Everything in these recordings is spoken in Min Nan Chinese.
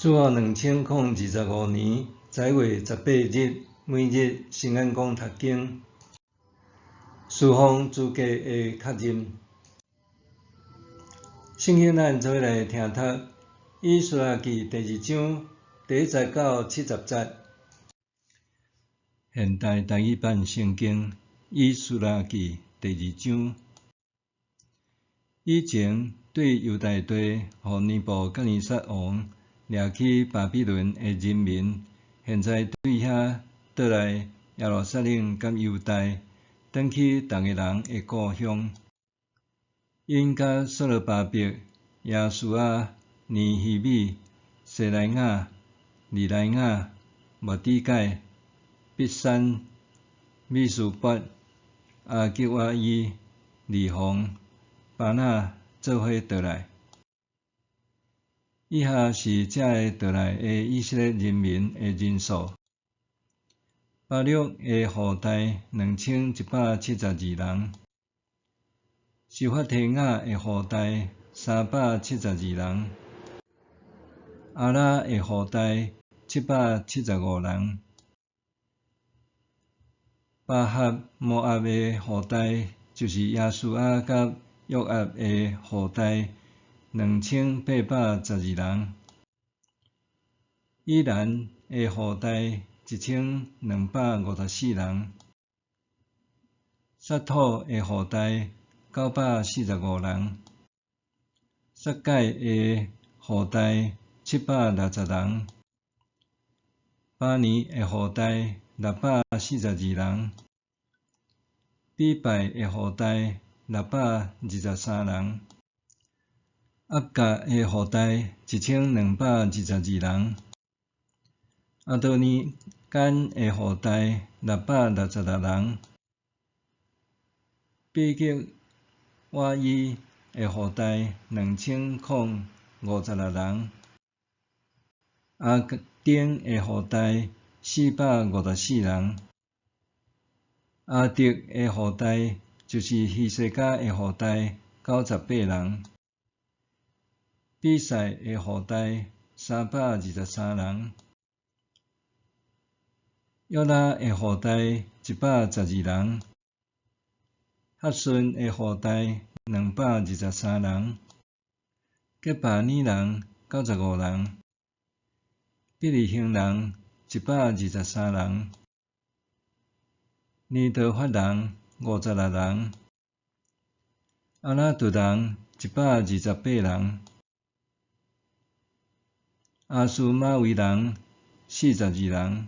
主後2025年11月18日，每日新眼光讀經，事奉資格的確認。聖經咱做伙來聽讀《以斯拉記》第二章第一節到70節。現代台語版聖經《以斯拉記》第二章，以前對猶大地，予尼布甲尼撒王掠去巴比倫的人民，現在對遐倒來耶路撒冷佮猶大，轉去逐个人的故鄉。𪜶佮所羅巴伯、耶書亞、尼希米、西萊雅、尼萊雅、末底改、畢珊、米斯八、亞吉瓦伊、利宏、巴拿做伙倒來。以下是這个倒來的以色列人民的人數：巴錄的後代2172人；示法提雅的後代372人；亞拉的後代775人；巴哈摩押的後代，就是耶書亞佮約押的後代，2812人；以蘭的後代1254人；撒土的後代945人；撒蓋的後代760人；巴尼的後代642人；比拜的後代623人；押甲的後代1222人；亞多尼干的後代666人；比吉瓦伊的後代2056人；亞丁的後代454人；亞特的後代，就是希西家的後代98人；比賽的後代323人；約拉的後代112人；哈順的後代223人；結巴尼人95人；伯利恆人123人；尼多法人56人；亞拿突人128人；亞斯瑪維人42人；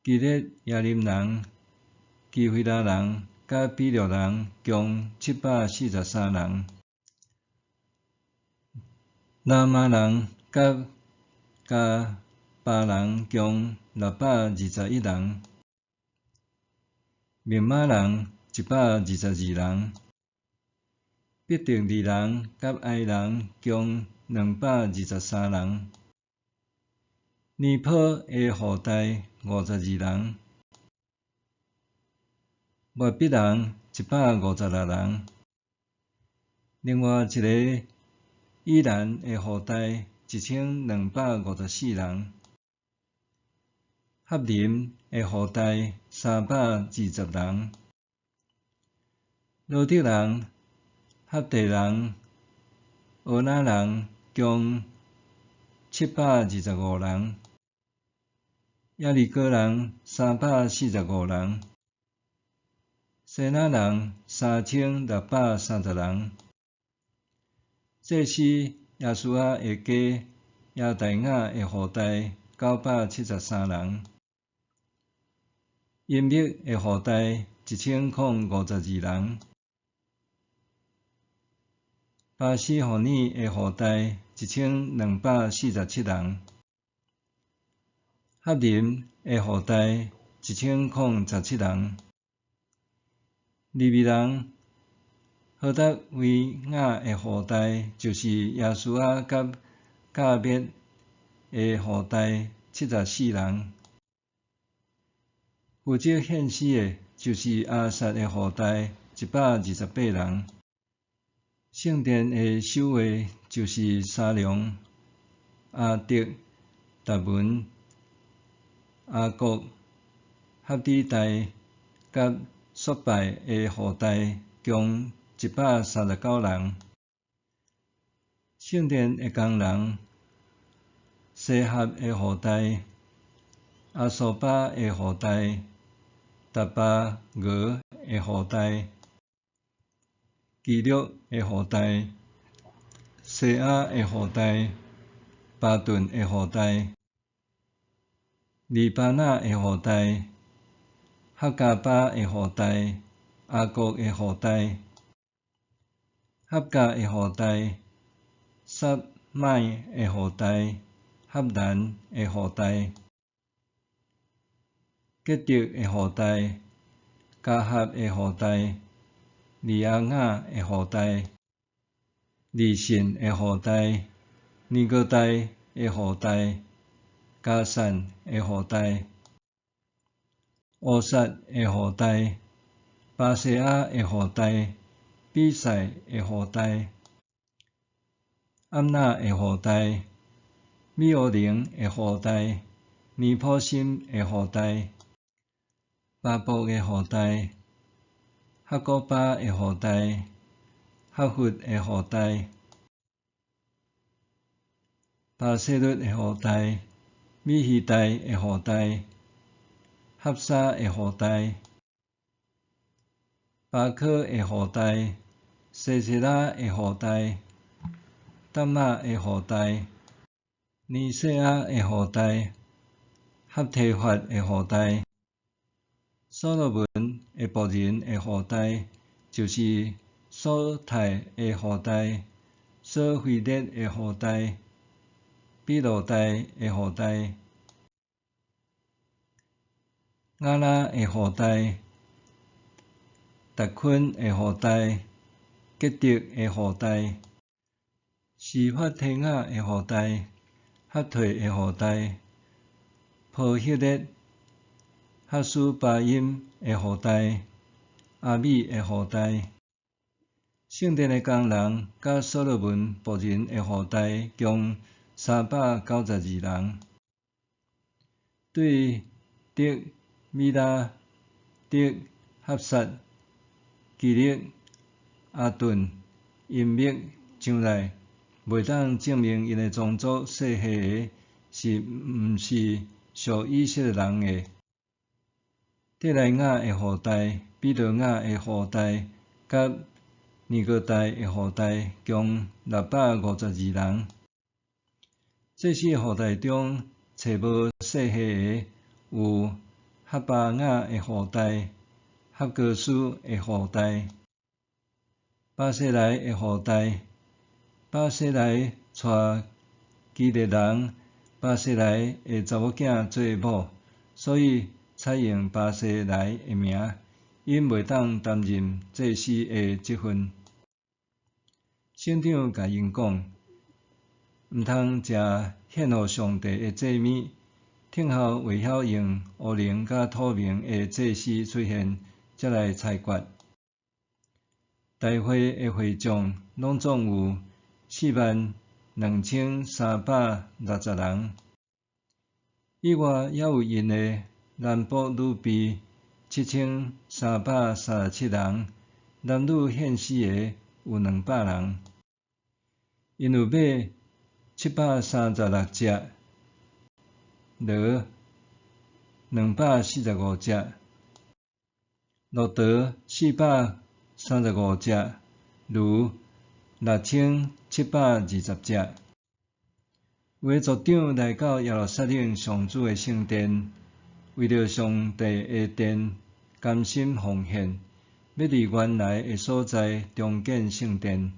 基列耶琳人、基非拉人佮比錄人共743人；拉瑪人佮迦巴人共621人；密瑪人122人；伯特利人佮埃人共223人；尼波的後代52人；抹筆人156人。另外一个以蘭的後代1254人；哈林的後代320人；羅得人、哈地人、俄拿人共725人；耶利哥人345人；西拿人3630人。祭司耶書亞的家耶大雅的後代973人；音密的後代1052人；巴斯戶爾的後代1247人；哈林的後代1017人；利未人何達維雅的後代，就是耶書亞佮甲滅的後代74人；負責獻詩的，就是亞薩的後代128人。聖殿的守衛就是沙龍、亞得、達文、亞國、合底代佮朔拜的後代，共139人。聖殿的工人，西合的後代、亞蘇巴的後代、達巴俄的後代、基略的後代、西亞的後代、巴頓的後代、利巴那的後代、哈加巴的後代、亞國的後代、哈甲的後代、撒麥的後代、哈蘭的後代、吉德的後代、加合的後代、利亞雅的後代、利信的後代、尼哥代的後代、加散的後代、烏撒的後代、巴西亞的後代、比賽的後代、暗納的後代、米烏寧的後代、尼普心的後代、巴布的後代、哈古巴的後代、哈弗的後代、巴洗律的後代、米希代的後代、哈沙的後代、巴可的後代、西西拉的後代、答瑪的後代、尼西亞的後代、哈提法的後代、所羅門的僕人的後代，就是索泰的後代、索菲列的後代、比羅代的後代、亞拉的後代、達坤的後代、吉德的後代、示法提雅的後代、哈退的後代、波希列、哈斯巴音的後代、阿米的後代。聖殿的工人佮所羅門僕人的後代，共392人。對得米拉、得哈薩、基勒、阿頓、音密上來，袂當證明𪜶的宗族世系的是毋是屬以色列人的。提萊雅的後代、比羅雅的後代、佮尼哥代的後代，共652人。祭司的後代中，揣無世系的有哈巴雅的後代、哈哥斯的後代、巴西萊的後代。巴西萊娶基列人巴西萊的查某囝做某，所以採用巴西萊的名，𪜶袂當擔任祭司的職分。省長共𪜶講，毋通食獻予上帝的祭物，等候會曉用烏靈佮土明的祭司出現，才來裁決。大會的會眾攏總有42360人。以外，猶有𪜶的男僕女婢7337人，男女獻死的有200人。𪜶有馬736隻，驢245隻，駱駝435隻，驢6720隻。有的族長來到耶路撒冷上主的聖殿，為著上帝的殿甘心奉獻，欲佇原來的所在重建聖殿。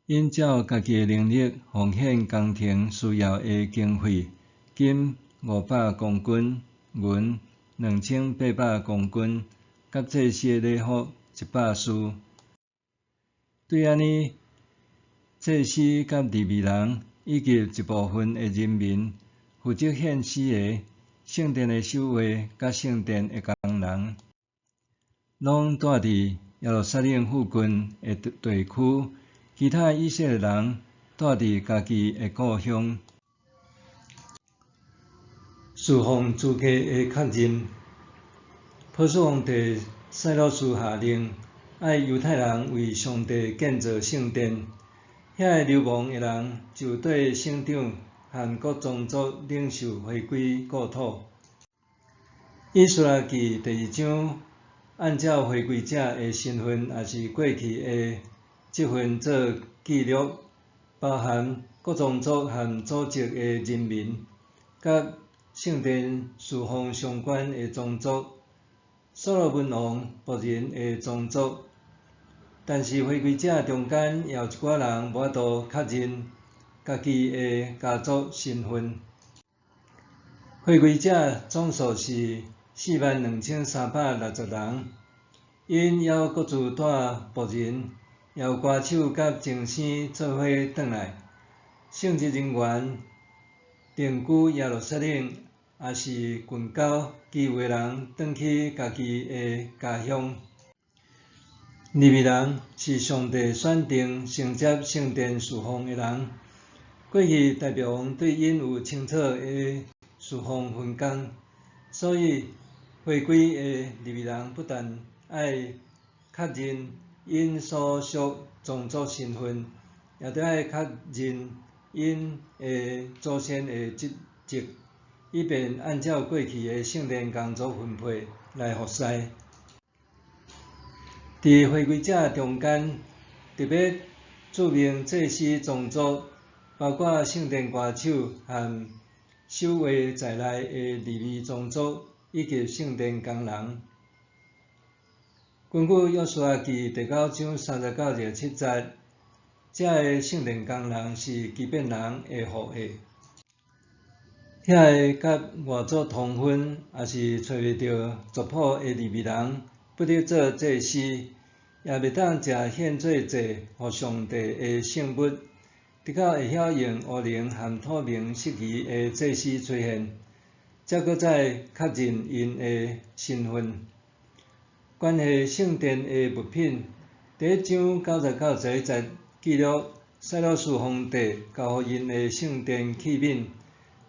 𪜶照家己的能力奉獻工程需要的經費，金500公斤，銀2800公斤，佮祭司的禮服100束。對按呢，祭司佮利未人以及一部分的人民，負責獻死的聖殿的守衛佮聖殿的工人，攏蹛佇耶路撒冷附近的地區。其他以色列人蹛佇家己的故鄉。事奉資格的確認，波斯皇帝賽魯斯下令，愛猶太人為上帝建造聖殿。遐个流亡的人就綴省長和各宗族領袖回歸故土。以斯拉記第二章按照回歸者的身份，抑是過去的職分做記錄，包含各宗族和組織的人民，佮聖殿事奉相關的宗族，所羅門王僕人的宗族。但是回歸者中間也有一寡人無法度確認家己的家族身份。回歸者總數是42,360人，𪜶猶各自帶僕人，也有歌手佮鐘聲做伙轉來。聖職人員定居耶路撒冷，抑是近郊，其餘的人轉去家己的家鄉。利未人是上帝選定承接聖殿事奉的人。過去大衛王對𪜶有清楚的事奉分工，所以回歸的利未人不但愛確認𪜶所屬宗族身份，也著愛確認𪜶的祖先的職責，以便按照過去的聖殿工作分配來服侍。佇回歸者中間，特別註明祭司宗族，包括聖殿歌手和守衛在內的利未宗族以及聖殿工人。根據約書亞記第九章30到27節，這个聖殿工人是基遍人的後裔。遐个佮外族通婚，抑是揣袂著族譜的利未人，不得做祭司，也袂當食獻做祭予上帝的聖物，直到會曉用烏靈和土明釋義的祭司出現，才閣再確認𪜶的身份。關係聖殿的物品，第一章90到91節記錄賽魯斯皇帝交予𪜶的聖殿器皿。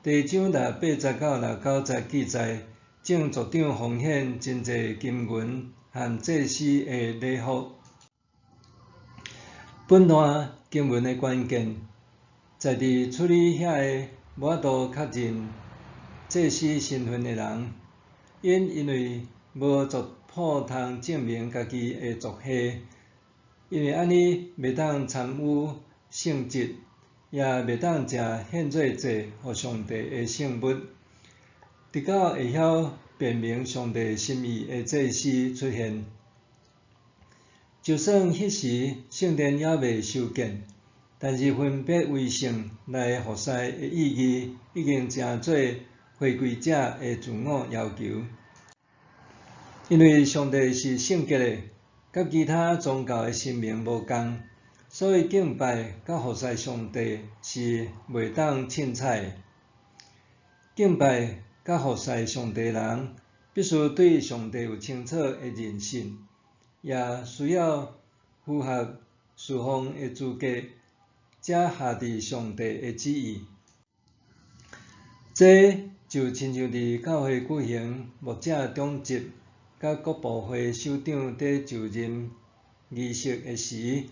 第二章68節到69節記載，眾族長奉獻真濟金銀和祭司的禮服。本段經文的關鍵，在佇處理遐个無法度確認祭司身份的人，𪜶因為無族譜通證明家己的族系，因為按呢袂當參與聖職，也袂當食獻做祭予上帝的聖物，直到會曉辨明上帝心意的祭司出現。就算彼時聖殿猶未修建，但是分別為聖來服侍的意義，已經成做回歸者的自我要求。因為上帝是聖潔的，佮其他宗教的神明無仝，所以敬拜佮服侍上帝是袂當凊彩的。敬拜佮服侍上帝的人，必須對上帝有清楚的認識，也需要符合事奉的資格，才合佇上帝的旨意。這就親像佇教會舉行牧者長執，佮各部會首長佇就任儀式的時，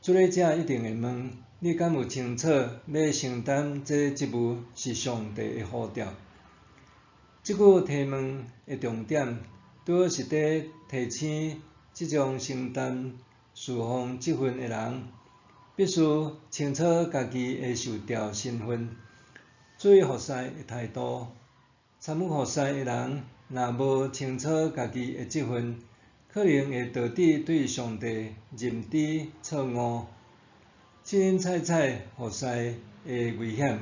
主禮者一定會問：你敢有清楚欲承擔這職務是上帝的呼召？這句提問的重點，拄好是佇提醒這種承擔事奉職分的人，必須清楚家己的受召身份，注意服侍的態度。參與服侍的人，若無清楚家己的職分，可能會導致對上帝認知錯誤，凊凊彩彩服侍的危險。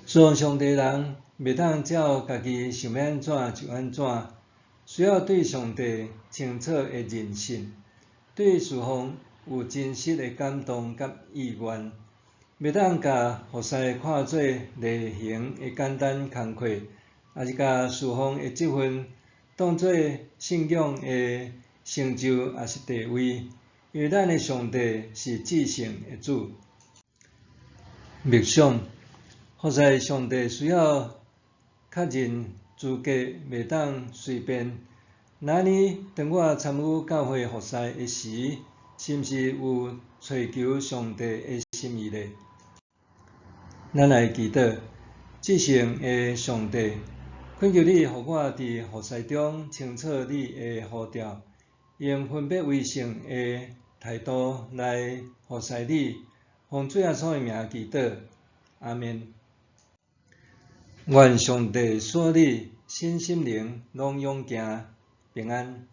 事奉上帝的人，袂當照家己想欲按怎就按怎，需要對上帝清楚的認識，對事奉有真實的感動佮意願，袂當共服侍看做例行的簡單工課，抑是共事奉的職分當做信仰的成就抑是地位，因為咱的上帝是至聖的主。默想，服侍上帝需要確認資格，袂當隨便。那呢，當我參與教會服侍的時，是毋是有揣求上帝的心意呢？咱來祈禱，至聖的上帝，懇求你予我佇服侍中清楚你的呼召，用分別為聖的態度來服侍你，奉主耶穌的名祈禱，阿們。願上帝賜你身心靈攏勇健平安。